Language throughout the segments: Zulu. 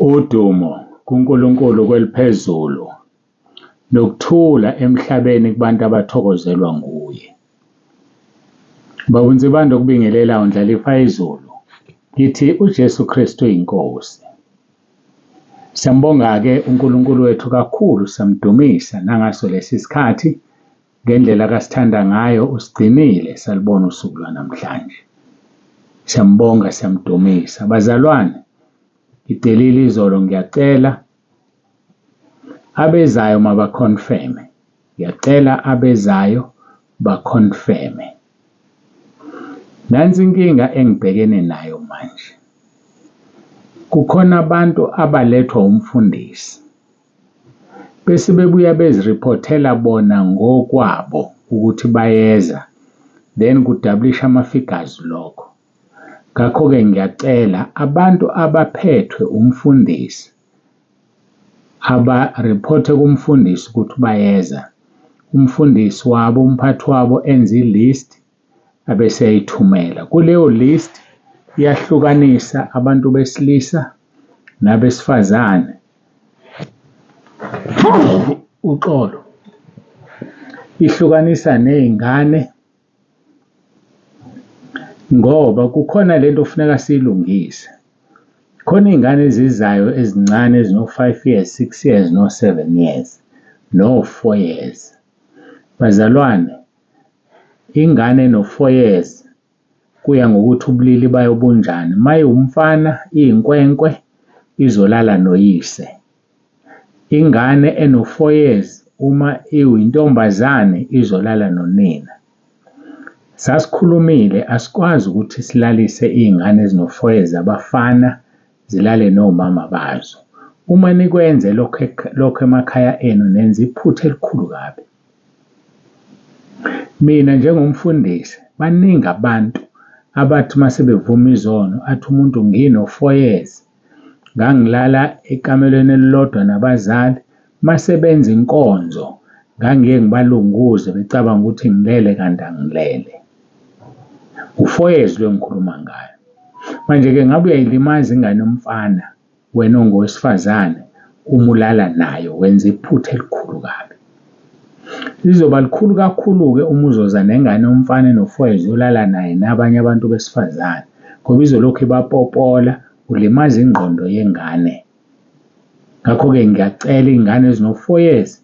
Udumo kuNkulunkulu kweliphezulu, nokuthula emhlabeni kubantu abathokozelwa nguye. Baba uNsibande okubingelela uNdlalifa izulu, ngithi uJesu Kristu uyinkosi. Siyambonga-ke uNkulunkulu wethu kakhulu, siyamdumisa nangaso lesi sikhathi ngendlela akasithanda ngayo usigcinile salibona usuku lwanamhlanje. Siyambonga, siyamdumisa. Bazalwane, ngicelile izolo ngiyacela abezayo mabakhonfeme. Ngiyacela abezayo bakhonfeme. Nansi inkinga engibhekene nayo manje. Kukhona abantu abalethwa umfundisi bese bebuya beziriphothela bona ngokwabo ukuthi bayeza, then kudabulisha ama-figures lokho. Ngakho-ke ngiyacela abantu abaphethwe umfundisi abariphothe kumfundisi ukuthi bayeza. Umfundisi wabo, umphathi wabo enze i-list abese eyayithumela. Kuleyo list iyahlukanisa abantu besilisa nabesifazane. Uxolo, ihlukanisa ney'ngane ngoba kukhona lento okufuneka siyilungise. Khona iy'ngane ezizayo ezincane ezino-5 years, 6 years, no-7 years, no-4 years. Bazalwane, ingane eno-4 years kuya ngokuthi ubulili bayo bunjani, mayiwumfana iyinkwenkwe izolala noyise. Ingane eno-4 years uma iwintombazane izolala nonina. Sasikhulumile asikwazi ukuthi silalise iy'ngane ezino-4 years abafana zilale nomama bazo. Uma nikwenze lokho lokho emakhaya enu nenza iphutha elikhulu kabi. Mina njengomfundisi baningi abantu abathi mase bevuma izono athi umuntu ngino-4 years ngangilala ekamelweni elilodwa nabazali, mase benza inkonzo ngangiye ngibalunguze becabanga ukuthi ngilele kanti angilele. U-4 years lo engikhuluma ngayo. Manje-ke ngabe uyayilimaza ingane yomfana wena ongowesifazane uma ulala nayo wenza iphutha elikhulu kabi. Lizoba likhulu kakhulu-ke uma uzoza nengane yomfana eno-4 years uyolala naye nabanye abantu besifazane ngoba izolokhu ibapopola, ulimaza ingqondo yengane. Ngakho-ke ngiyacela iy'ngane ezino-4 years,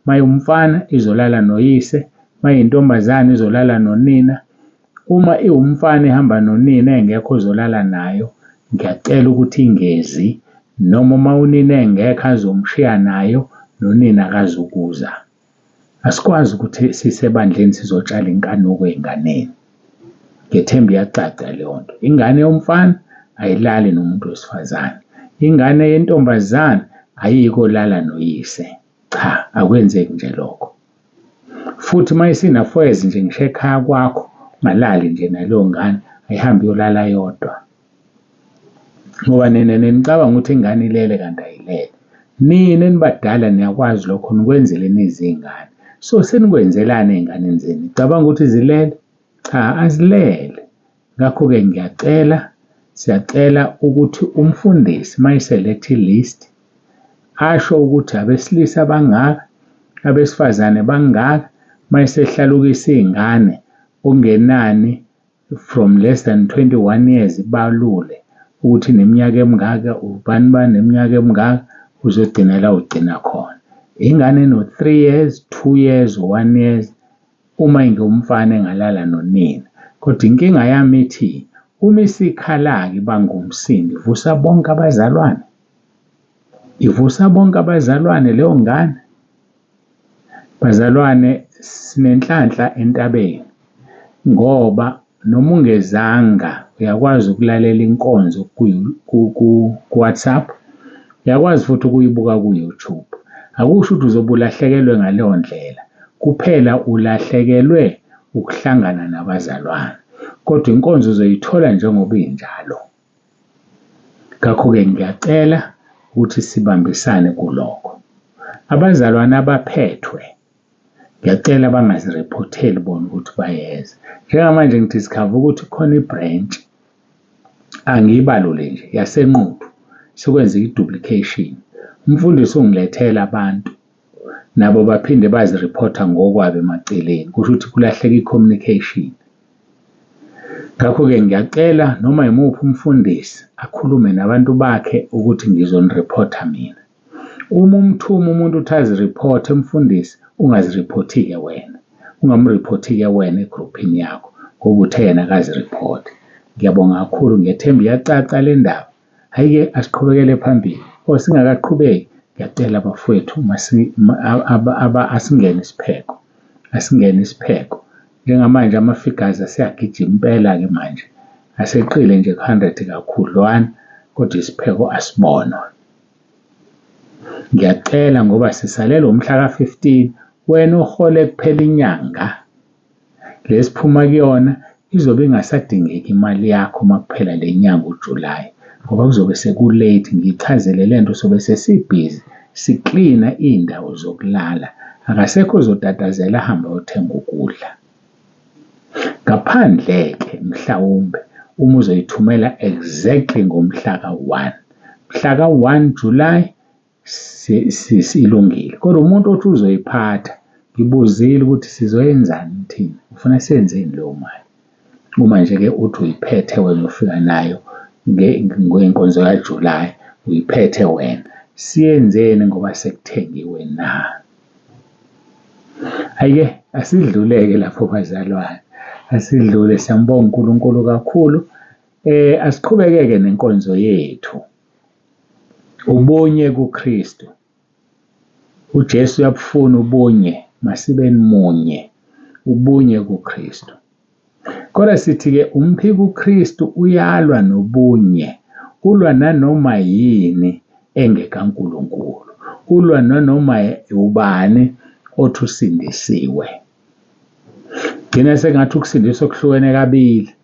mayiwumfana izolala noyise, mayiyintombazane izolala nonina. Uma iwumfana ihamba nonina engekho ozolala nayo, ngiyacela ukuthi ingezi noma uma unina engekho azomshiya nayo, nonina akazukuza. Asikwazi ukuthi sisebandleni sizotshala inkanuko ey'nganeni. Ngethemba iyacaca leyo nto. Ingane yomfana ayilali nomuntu wesifazane, ingane yentombazane ayiyi kolala noyise. Cha, akwenzeki nje lokho. Futhi uma isina-4 years nje ngisho ekhaya kwakho, ungalali nje naleyo ngane, ayihambe iyolala yodwa. Ngoba nina ninicabanga ukuthi ingane ilele kanti ayilele. Nina enibadala niyakwazi lokho nikwenzele nizingane. So senikwenzelani ey'nganeni zenu? Nicabanga ukuthi zilele? Cha, azilele. Ngakho-ke ngiyacela, siyacela ukuthi umfundisi mayeseletha i-list asho ukuthi abesilisa bangaka, abesifazane bangaka, mayesehlalukisa iy'ngane okungenani from less than 21 years balule ukuthi neminyaka emingaka ubani bani neminyaka emingaka uzogcina la ugcina khona. Ingane eno-3 years, 2 years, 1 years uma ingumfana engalala nonina. Kodwa inkinga yami ithi uma isikhala-ke ibanga umsindo ivusa bonke abazalwane, ivusa bonke abazalwane leyo ngane. Bazalwane, sinenhlanhla entabeni ngoba noma ungezanga uyakwazi ukulalela inkonzo ku-WhatsApp, uyakwazi futhi ukuyibuka ku-YouTube. Akusho ukuthi uzobe ulahlekelwe ngaleyo ndlela, kuphela ulahlekelwe ukuhlangana nabazalwane, kodwa inkonzo uzoyithola njengoba injalo. Ngakho-ke ngiyacela ukuthi sibambisane kulokho. Abazalwane abaphethwe ngiyacela bangaziriphotheli bona ukuthi bayeza. Njengamanje ngidiscover ukuthi khona i-branch, angiyibalule nje, yaseNquthu. Sekwenzeka i-duplication. Umfundisi ungilethela abantu nabo baphinde baziriphotha ngokwabo emaceleni, kusho ukuthi kulahleka i-communication. Ngakho-ke ngiyacela noma yimuphi umfundisi akhulume nabantu bakhe ukuthi ngizoniriphotha mina. Uma umthuma umuntu uthi aziriphothe mfundisi, ungaziriphothi-ke wena, ungamriphothi-ke wena egruphini yakho ngoba uthe yena akaziriphothe. Ngiyabonga kakhulu, ngiyethemba iyacaca le ndaba. Hhayi-ke asiqhubekele phambili or singakaqhubeki, ngiyacela bafowethu asingene isipheko, asingene isipheko. Njengamanje ama-figures aseyagijima impela-ke manje, aseqile nje ku-hundred kakhudlwana kodwa isipheko asibonwa. Ngiyacela ngoba sisalelwe umhla ka-15, wena ohole kuphela inyanga le esiphuma kuyona izobe ingasadingeki imali yakho uma kuphela le nyanga uJulayi ngoba kuzobe seku-late. Ngiyichazele le nto sobe sesibhizi siklina iy'ndawo zokulala, akasekho ozotatazela ahambe ayothenga ukudla. Ngaphandle-ke mhlawumbe uma uzoyithumela exactly ngomhla ka-one, mhla ka-one July silungile. Kodwa umuntu othi uzoyiphatha ngibuzile ukuthi sizoyenzani thina, ufuna siyenzeni leyo mali? Uma nje-ke uthi uyiphethe wena ufika nayo ngenkonzo kaJulayi uyiphethe wena, siyenzeni ngoba sekuthengiwe na? Hhayi-ke asidluleke lapho bazalwane, asidlule siyambonga uNkulunkulu kakhulu. Asiqhubekeke nenkonzo yethu. Ubunye kuKristu. UJesu uyabufuna ubunye, masibeni munye, ubunye kuKristu. Kodwa sithi-ke umphika uKristu uyalwa nobunye, ulwa nanoma yini engekaNkulunkulu, ulwa nanoma ubani othi usindisiwe. Gcina sengathi ukusindiswa kuhlukene kabili.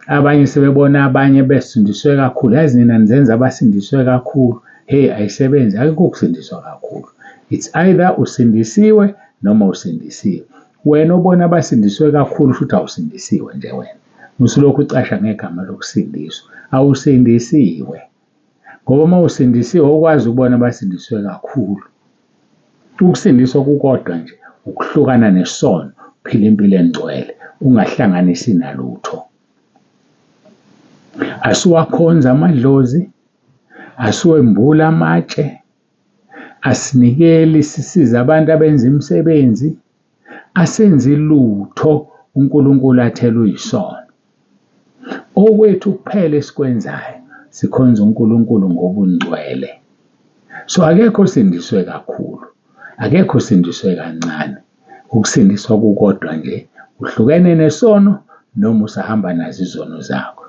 Abanye sebebona abanye besindiswe kakhulu, yazi nina nizenza abasindiswe kakhulu. Hey, ayisebenzi, akukho ukusindiswa kakhulu. It's either usindisiwe noma usindisiwe. Wena obona abasindiswe kakhulu futhi awusindisiwe nje wena. Usulokhu ucasha ngegama lokusindiswa. Awusindisiwe. Ngoba uma usindisiwe ukwazi ukubona abasindiswe kakhulu. Ukusindiswa kukodwa nje ukuhlukana nesono, uphile impilo engcwele, ungahlanganisi nalutho. Asiwakhonzi amadlozi, asiwembuli amatshe, asinikeli sisize abantu abenza imisebenzi, asenzi lutho uNkulunkulu athe luyisono. Okwethu kuphela esikwenzayo sikhonza uNkulunkulu ngobungcwele. So akekho osindiswe kakhulu, akekho osindiswe kancane. Ukusindiswa kukodwa nje, uhlukene nesono noma usahamba nazo izono zakho.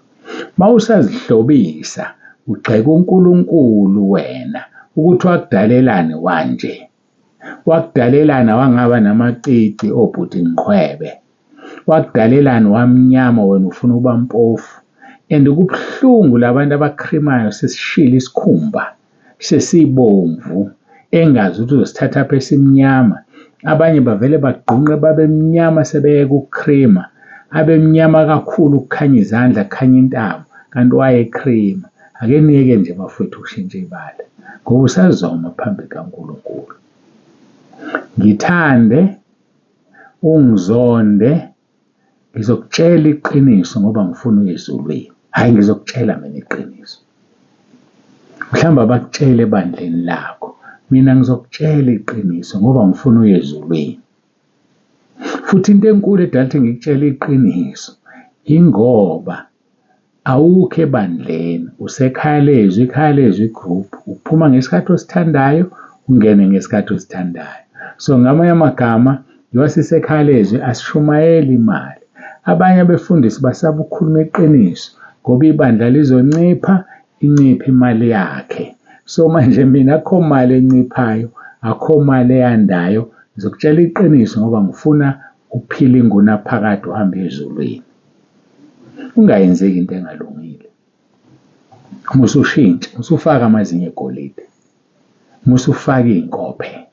Mawusazihlobisa ugxeka uNkulunkulu wena ukuthi wakudalelani wanje, wakudalelani wangaba namacici obhuti ngiqhwebe, wakudalelani wamnyama wena ufuna ukuba mpofu. And kubuhlungu labantu abakhrimayo sesishile isikhumba sesibomvu engazi ukuthi uzosithatha phi esimnyama. Abanye bavele bagqunqe babe mnyama sebeyeka ukukhrima, abe mnyama kakhulu kukhanya izandla kukhanya intamo kanti wayekhrima. Ake niyeke nje bafowethu ukushintsha ibala ngoba usazoma phambi kaNkulunkulu. Ngithande ungizonde ngizokutshela iqiniso ngoba ngifuna uye ezulwini. Hhayi ngizokutshela mina iqiniso. Mhlawumbe abakutshele ebandleni lakho, mina ngizokutshela iqiniso ngoba ngifuna uye ezulwini. Futhi into enkulu edala ukuthi ngikutshele iqiniso ingoba awukho ebandleni, usekhaya lezwi, ikhaya lezwi group. Uphuma ngesikhathi osithandayo, ungene ngesikhathi osithandayo. So ngamanye amagama, njengoba sisekhaya lezwi asishumayeli imali. Abanye abefundisi basaba ukukhuluma iqiniso ngoba ibandla lizoncipha, inciphe imali yakhe. So manje mina akukho mali enciphayo, akukho mali eyandayo. Ngizokutshela iqiniso ngoba ngifuna uphile ingunaphakade uhambe ezulwini. Ungayenzeki into engalungile. Musa ushintsha, musufaka amazinyo egolide, musufaka iy'nkophe,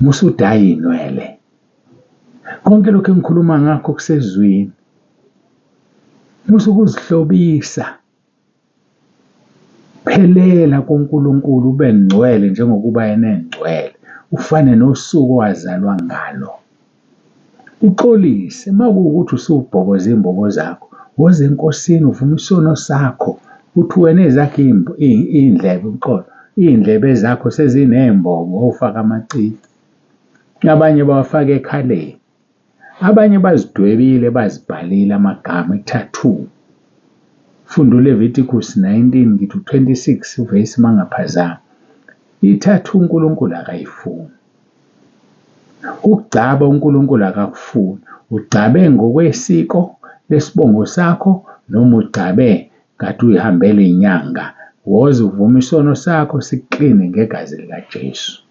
musudaya iy'nwele. Konke lokhu engikhuluma ngakho kusezwini. Musa ukuzihlobisa. Phelela kuNkulunkulu ube ngcwele njengokuba yena engcwele, ufane nosuku owazalwa ngalo. Uxolise uma kuwukuthi usubhoboze iy'mbobo zakho, woza eNkosini uvume isono sakho, uthi wena ezakho iy'ndlebe uxolo, iy'ndlebe zakho seziney'mbobo wawufaka amacici. Abanye bawafaka ekhaleni, abanye bazidwebile bazibhalile amagama i-tattoo. Funda uLevitikus 19 ngithi u-26 uvesi uma ngingaphazami. I-tattoo uNkulunkulu akayifuni. Ukugcaba uNkulunkulu akakufuni. Ugcabe ngokwesiko lesibongo sakho noma ugcabe kade uyihambela iy'nyanga. Woza uvume isono sakho sikukline ngegazi likaJesu.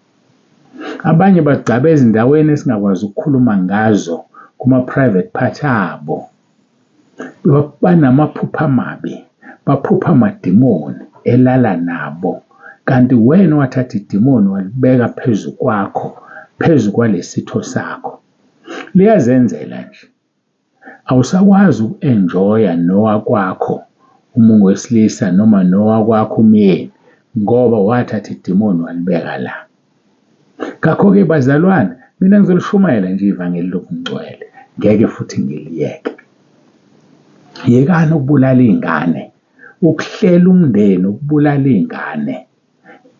Abanye bagcaba ezindaweni esingakwazi ukukhuluma ngazo kuma-private part abo. Banamaphupho amabi, baphupha amadimoni elala nabo. Kanti wena owathatha idimoni walibeka phezu kwakho, phezu kwalesitho sakho. Liyazenzela nje. Awusakwazi uku-enjoya nowakwakho uma ungowesilisa noma nowakwakho umyeni ngoba wathatha idimoni walibeka la. Ngakho-ke bazalwane, mina ngizolishumayela nje ivangeli lobungcwele, ngeke futhi ngiliyeke. Yekani ukubulala iy'ngane, ukuhlela umndeni, ukubulala iy'ngane.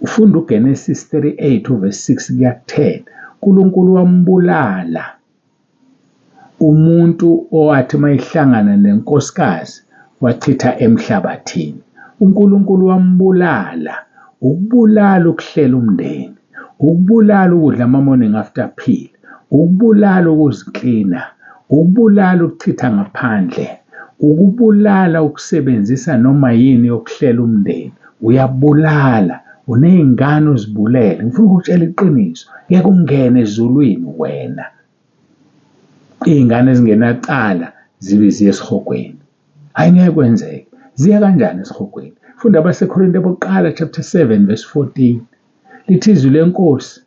Ufunda uGenesis 38 uverse 6 kuya ku-10. uNkulunkulu wambulala umuntu owathi uma ehlangana nenkosikazi wachitha emhlabathini. UNkulunkulu wambulala, ukubulala ukuhlela umndeni, ukubulala ukudla ama-morning after pill, ukubulala ukuziklina, ukubulala ukuchitha ngaphandle, ukubulala ukusebenzisa noma yini yokuhlela umndeni. Uyabulala, uney'ngane uzibulele. Ngifuna ukukutshela iqiniso, ngeke ungene ezulwini wena. Iy'ngane ezingenacala zibe ziye esihogweni. Hhayi ngeke kwenzeke. Ziya kanjani esihogweni? Funda abaseKorinte bokuqala chapter 7 verse 14. Lithi izwi lenkosi,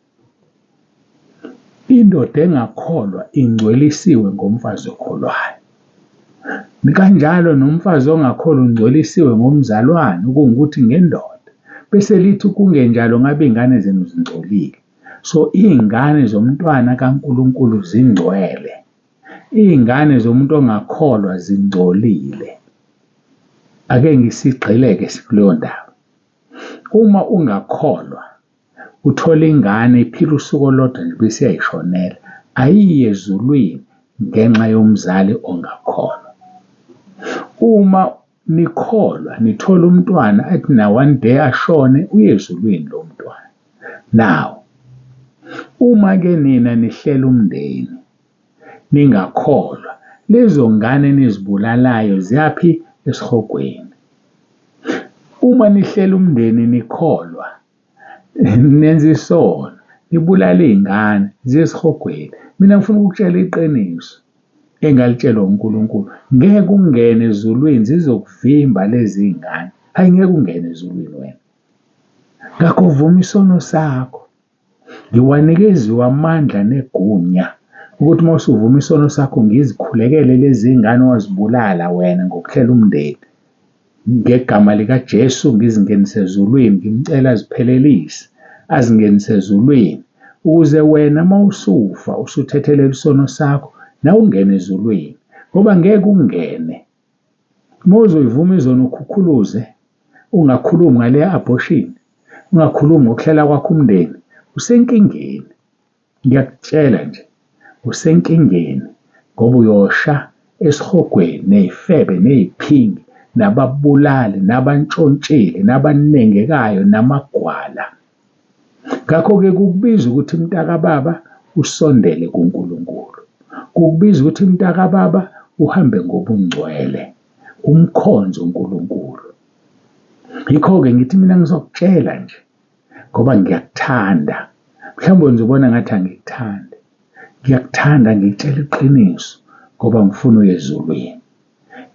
indoda engakholwa ingcwelisiwe ngomfazi okholwayo. Kanjalo nomfazi ongakholwa ungcwelisiwe ngomzalwane, okungukuthi ngendoda. Bese lithi kungenjalo ngabe iy'ngane zenu zingcolile. So iy'ngane zomntwana kaNkulunkulu zingcwele. Iy'ngane zomuntu ongakholwa zingcolile. Ake ngisigxileke kuleyo ndaba. Uma ungakholwa uthola ingane iphila usuku olulodwa nje bese iyayishonela, ayiyi ezulwini ngenxa yomzali ongakholwa. Uma nikholwa nithola umntwana athi na one day ashone uye ezulwini lo mntwana. Now, uma-ke nina nihlela umndeni ningakholwa, lezo ngane enizibulalayo ziyaphi? Esihogweni. Uma nihlela umndeni nikholwa, nenza isono, nibulala iy'ngane ziye esihogweni. Mina ngifuna ukukutshela iqiniso engalitshelwa uNkulunkulu. Ngeke ungene ezulwini, zizokuvimba lezi ngane. Hayi, ngeke ungene ezulwini wena. Ngakho vuma isono sakho. Ngiwanikeziwe amandla negunya ukuthi uma usuvuma isono sakho ngizikhulekele lezi ngane owazibulala wena ngokuhlela umndeni. Ngegama likaJesu ngizingenise ezulwini, ngimcela aziphelelise, azingenise ezulwini. Ukuze wena uma usufa usuthethelela isono sakho, nawe ungene ezulwini. Ngoba ngeke ungene. Uma uzoyivuma izono ukhukhuluze, ungakhulumi ngale abortion, ungakhulumi ngokuhlela kwakho umndeni, usenkingeni. Ngiyakutshela nje, usenkingeni ngoba uyosha esihogweni ney'febe ney'phingi nababulali nabantshontshile nabanengekayo namagwala. Ngakho-ke kukubiza ukuthi mntakababa usondele kuNkulunkulu. Kukubiza ukuthi mntakababa uhambe ngobungcwele, umkhonze uNkulunkulu. Yikho-ke ngithi mina ngizokutshela nje ngoba ngiyakuthanda. Mhlawumbe wena uzobona ngathi angikuthandi. Ngiyakuthanda ngikutshela iqiniso ngoba ngifuna uye ezulwini.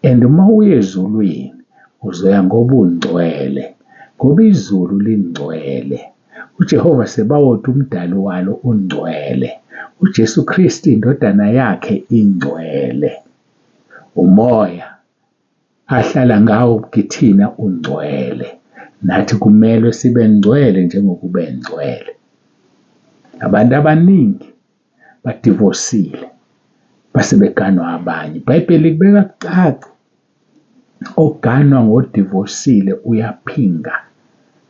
And uma uya ezulwini uzoya ngobungcwele ngoba izulu lingcwele. UJehova Sebawoti umdali walo ungcwele. UJesu Kristu indodana yakhe ingcwele. Umoya ahlala ngawo kithina ungcwele. Nathi kumelwe sibe ngcwele njengokuba engcwele. Abantu abaningi badivosile base beganwa abanye. IBhayibheli likubeka kucace, oganwa ngodivosile uyaphinga.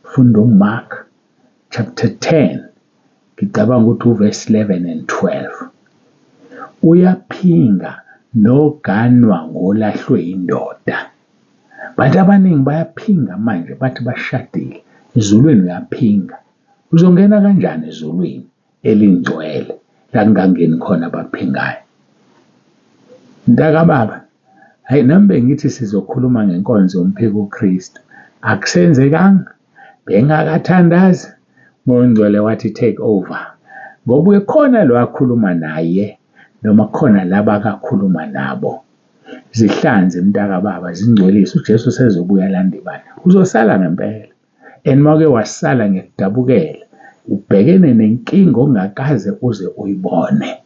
Funda uMark chapter 10, ngicabanga ukuthi uvesi 11 and 12. Uyaphinga noganwa ngolahlwe indoda. Bantu abaningi bayaphinga manje bathi bashadile. Ezulwini uyaphinga. Uzongena kanjani ezulwini elingcwele la kungangeni khona abaphingayo? Mntakababa, hayi nami bengithi sizokhuluma ngenkonzo yomphiko uKristu. Akusenzekanga, bengakathandazi. Moya oNgcwele wathi take over. Ngoba ukhona lo akhuluma naye noma khona laba akakhuluma nabo. Zihlanze mntakababa, zingcwelise. UJesu usezobuya alande ibandla. Uzosala ngempela. And uma uke wasala ngiyakudabukela, ubhekene nenkinga ongakaze uze uyibone.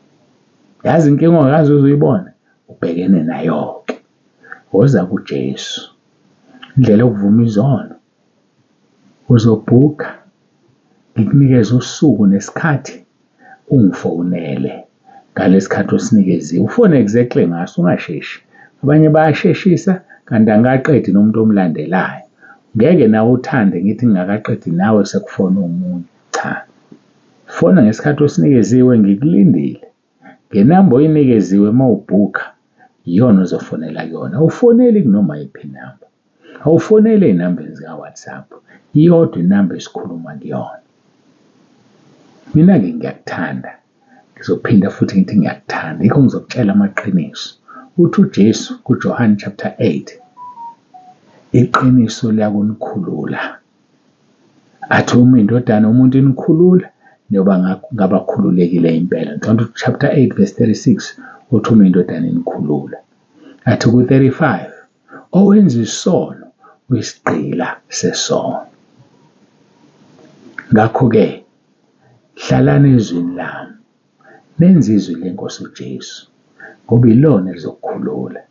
Yazi inkinga ongakaze uze uyibone, ubhekene nayo-ke. Woza kuJesu. Indlela yokuvuma izono, uzobhukha, ngikunikeze usuku nesikhathi, ungifonele ngalesikhathi osinikeziwe. Ufone exactly ngaso, ungasheshi. Abanye bayasheshisa kanti angikaqedi nomuntu omlandelayo. Ngeke nawe uthande ngithi ngingakaqedi nawe sekufona omunye. Cha. Fona ngesikhathi osinikeziwe ngikulindile. Ngenamba oyinikeziwe uma ubhukha iyona ozofonela kuyona. Awufoneli kunoma yiphi inamba. Awufoneli ey'nambeni zika-WhatsApp. Iyodwa inamba esikhuluma kuyona. Mina-ke ngiyakuthanda. Ngizophinda futhi ngithi ngiyakuthanda. Yikho ngizokutshela amaqiniso. Uthi uJesu kuJohane chapter 8, iqiniso liyakunikhulula. Athi uma indodana yomuntu inikhulula, niyoba ngabakhululekile impela. Ngicabanga ukuthi chapter 8 verse 36 uthi uma indodana inikhulula. Athi ku-35 owenza isono uyisigqila sesono. Ngakho-ke hlalani ezwini lami, nenze izwi lenkosi uJesu, ngoba ilona elizokukhulula.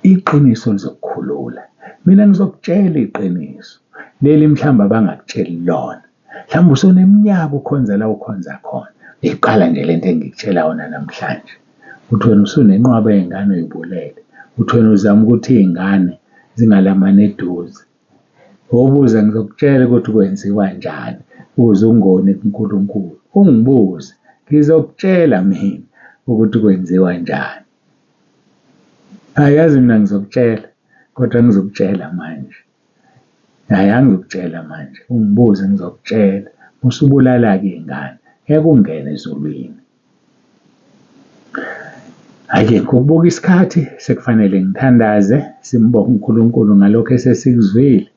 Iqiniso lizokukhulula. Mina ngizokutshela iqiniso leli mhlawumbe abangakutsheli lona. Mhlawumbe usuneminyaka ukhonza la ukhonza khona. Iqala nje lento engikutshela yona namhlanje. Uthi wena usunenqwaba yey'ngane oyibulele. Uthi wena uzama ukuthi iy'ngane zingalamani eduze. Wobuza ngizokutshela ukuthi kwenziwa njani ukuze ungoni kuNkulunkulu. Ungibuze ngizokutshela mina ukuthi kwenziwa njani. Hhayi yazi mina ngizokutshela kodwa ngizokutshela manje. Hhayi angizukutshela manje, ungibuze ngizokutshela. Usubulala-ke iy'ngane, ngeke ungene ezulwini. Hhayi-ke ngokubuka isikhathi sekufanele ngithandaze simbonge uNkulunkulu ngalokhu esesikuzwile.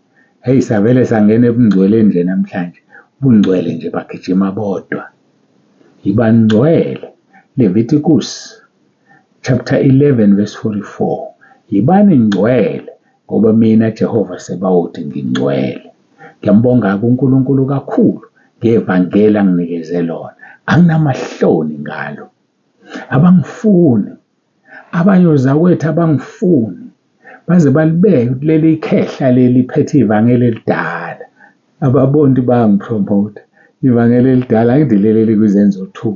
Hheyi savele sangena ebungcweleni nje namhlanje, ubungcwele nje bagijima bodwa. Yiba ngcwele, Leviticus chapter 11 verse 44. Yibani ngcwele ngoba mina Jehova Sebawoti ngingcwele. Ngiyambonga-ke uNkulunkulu kakhulu ngevangeli anginikeze lona. Anginamahloni ngalo. Abangifuni. Abanye ozakwethu abangifuni. Baze balibeke ukuthi leli khehla leli liphethe ivangeli elidala. Ababoni ukuthi bayangipromotha. Ivangeli elidala angithi leli elikwiZenzo 2.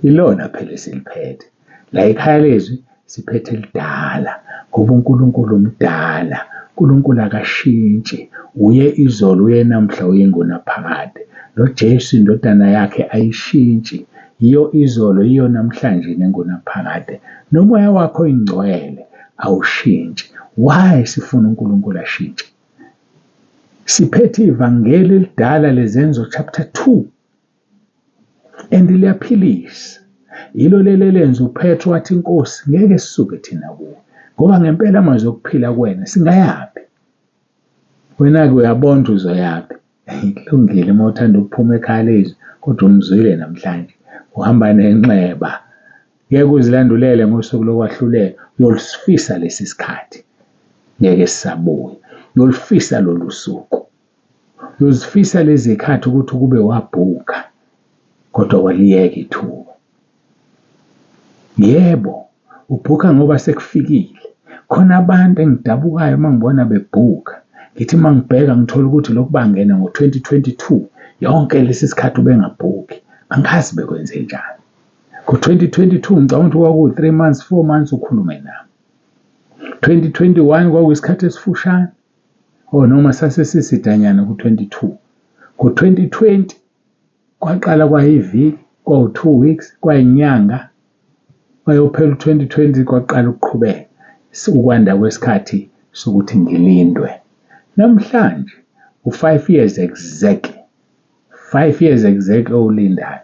Ilona phela esiliphethe. La ekhaya lezwi siphethe elidala ngoba uNkulunkulu mdala. uNkulunkulu akashintshi. Uye izolo, uye namhla, uye ingunaphakade. Lo Jesu indodana yakhe ayishintshi. Yiyo izolo, yiyo namhlanje nengunaphakade. Nomoya wakhe oyingcwele awushintshi. Why sifuna uNkulunkulu ashintshe? Siphethe ivangeli elidala leZenzo chapter 2. And liyaphilisa. Yilo leli elenza uPetru wathi inkosi ngeke sisuke thina kuwe ngoba ngempela amazwi okuphila kuwena singayaphi? Wena-ke uyabona ukuthi uzoyaphi. Kulungile uma uthanda ukuphuma ekhaya lezwi kodwa ungizwile namhlanje uhamba nenxeba. Ngeke uzilandulele ngosuku lokwahlulela, uyolisifisa lesi sikhathi. Ngeke sisabuya. Uyolufisa lolu suku. Uyozifisa lezi khathi ukuthi ukube wabhuka kodwa waliyeka ithuba. Yebo, ubhuka ngoba sekufikile. Khona abantu engidabukayo uma ngibona bebhuka. Ngithi uma ngibheka ngithola ukuthi lokhu bangena ngo-2022 yonke lesi sikhathi ubengabhukhi. Angazi bekwenzenjani. Ngo-2022 ngicabanga ukuthi kwakuwu-3 months, 4 months ukhulume nami. 2021 kwakuyisikhathi esifushane or noma sase sisidanyana ku-22. Ngo-2020 kwaqala kwayiviki, kwawu-2 weeks, kwayinyanga, kwayophela u-2020 kwaqala ukuqhubeka ukwanda kwesikhathi sokuthi ngilindwe. Namhlanje u-5 years exactly, 5 years exactly owulindayo.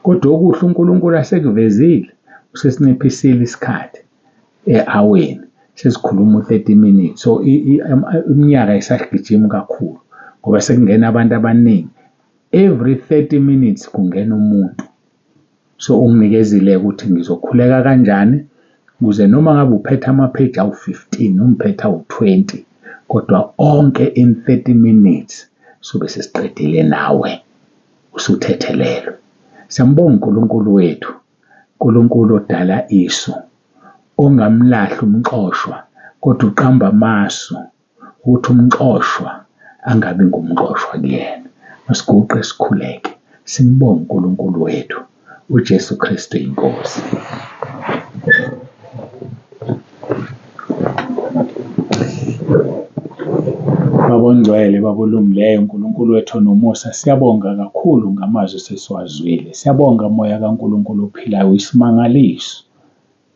Kodwa okuhle uNkulunkulu asekuvezile usesinciphisile isikhathi e-aweni sesikhuluma u-30 minutes, so iminyaka ayisagijimi kakhulu ngoba sekungena abantu abaningi. Every 30 minutes kungena umuntu. So unginikezile ukuthi ngizokhuleka kanjani ukuze noma ngabe uphethe amapheji awu-15 noma uphethe awu-20 kodwa onke in 30 minutes sobe sesiqedile nawe usuthethelelwe. Siyambonga uNkulunkulu wethu, uNkulunkulu odala isu, ongamlahli umxoshwa kodwa uqamba amasu ukuthi umxoshwa angabi ngumxoshwa kuyena. Masiguqe sikhuleke, simbonge uNkulunkulu wethu, uJesu Kristu iNkosi. Baba ongcwele, Baba olungileyo, uNkulunkulu wethu onomusa, siyabonga kakhulu ngamazwi esesiwazwile. Siyabonga Moya kaNkulunkulu ophilayo, isimangaliso.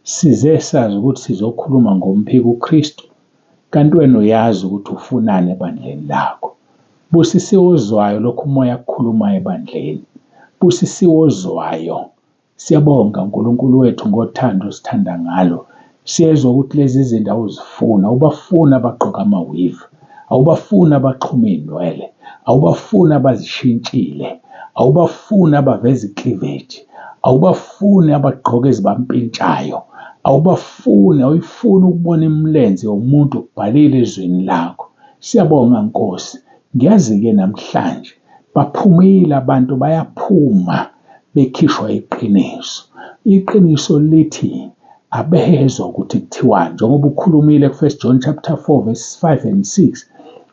Size sazi ukuthi sizokhuluma ngomphiko uKristu, kanti wena uyazi ukuthi ufunani ebandleni lakho. Busisiwe ozwayo lokhu uMoya akukhulumayo ebandleni. Busisiwe ozwayo. Siyabonga uNkulunkulu wethu ngothando osithanda ngalo. Siyezwa ukuthi lezi zinto awuzifuni, awubafuni abagqoka ama-weave, awubafuni abaxhuma iy'nwele, awubafuni abazishintshile, awubafuni abaveza i-cleavage, awubafuni abagqoka ezibampintshayo, awubafuni, awuyifuni ukubona imilenze yomuntu ubhalile ezwini lakho. Siyabonga Nkosi, ngiyazi-ke namhlanje baphumile abantu bayaphuma bekhishwa iqiniso. Iqiniso lithi abezwa ukuthi kuthiwani njengoba ukhulumile ku-1 John chapter 4 verse 5 and 6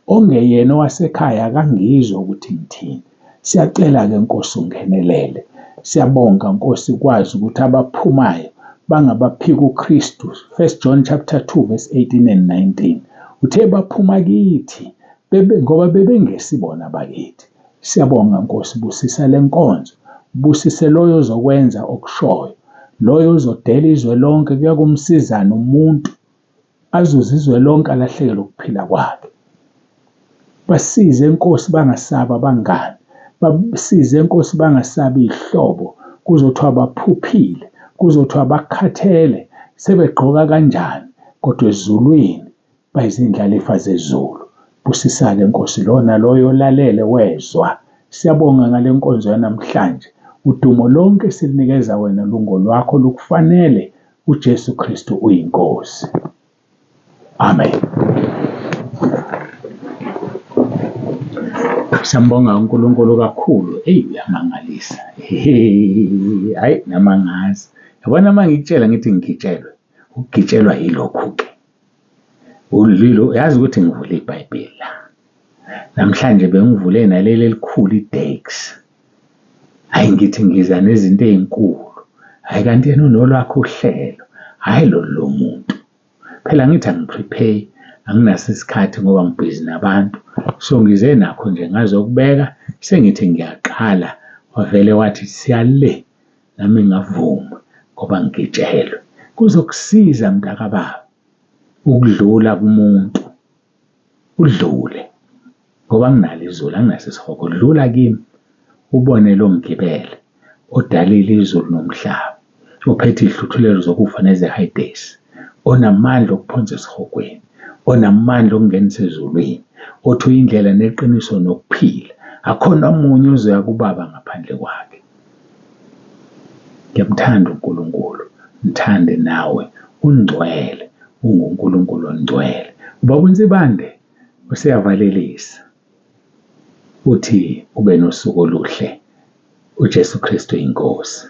ongeyena owasekhaya akangizwa ukuthi ngithini. Siyacela-ke Nkosi ungenelele. Siyabonga Nkosi kwazi ukuthi abaphumayo bangabaphika uKristu. 1 John chapter 2 verse 18 and 19. Uthe baphuma kithi bebe ngoba bebengesibona bakithi. Siyabonga Nkosi, busisa le nkonzo, busise loyo ozokwenza okushoyo, loyo ozodela izwe lonke kuyakumsizana umuntu azuze izwe lonke alahlekelwe ukuphila kwakhe. Basize Nkosi bangasabi abangani, basize Nkosi bangasabi iy'hlobo, kuzothiwa baphuphile, kuzothiwa bakhathele, sebegqoka kanjani, kodwa ezulwini bayizindlalifa zezulu. Busisa-ke Nkosi lo naloyo olalele wezwa. Siyabonga ngale nkonzo yanamhlanje. Udumo lonke silunikeza wena lungolwakho lukufanele. uJesu Kristu uyiNkosi. Amen. Siyambonga uNkulunkulu kakhulu. Eyi uyamangalisa. Hayi namangazi. Yabona uma ngikutshela ngithi ngigitshelwe, ukugitshelwa yilokhu-ke. Ulilo yazi ukuthi ngivule iBhayibheli la. Namhlanje bengivule naleli elikhulu iDakes. Hhayi ngithi ngiza nezinto ey'nkulu. Hhayi kanti yena unolwakhe uhlelo, hhayi lolu lomuntu. Phela angithi angi-prepare, anginaso isikhathi ngoba ngibhizi nabantu. So ngize nakho nje ngazokubeka, sengithi ngiyaqala wavele wathi siya le. Nami ngavuma ngoba ngigitshelwe. Kuzokusiza mntakababa ukudlula kumuntu, udlule ngoba anginalo izulu, anginaso isihogo. Dlula kimi ubone lo ngigibele odalile izulu nomhlaba, ophethe iy'hluthulelo zokufa nezeHayidesi, onamandla okuphonsa esihogweni, onamandla okungenisa ezulwini, othi uyindlela neqiniso nokuphila. Akhona omunye ozoya kuBaba ngaphandle kwakhe. Ngiyamthanda uNkulunkulu, mthande nawe. Ungcwele, unguNkulunkulu ongcwele. Ubaba uNsibande useyavalelisa. Uthi ube nosuku oluhle. uJesu Kristu iNkosi.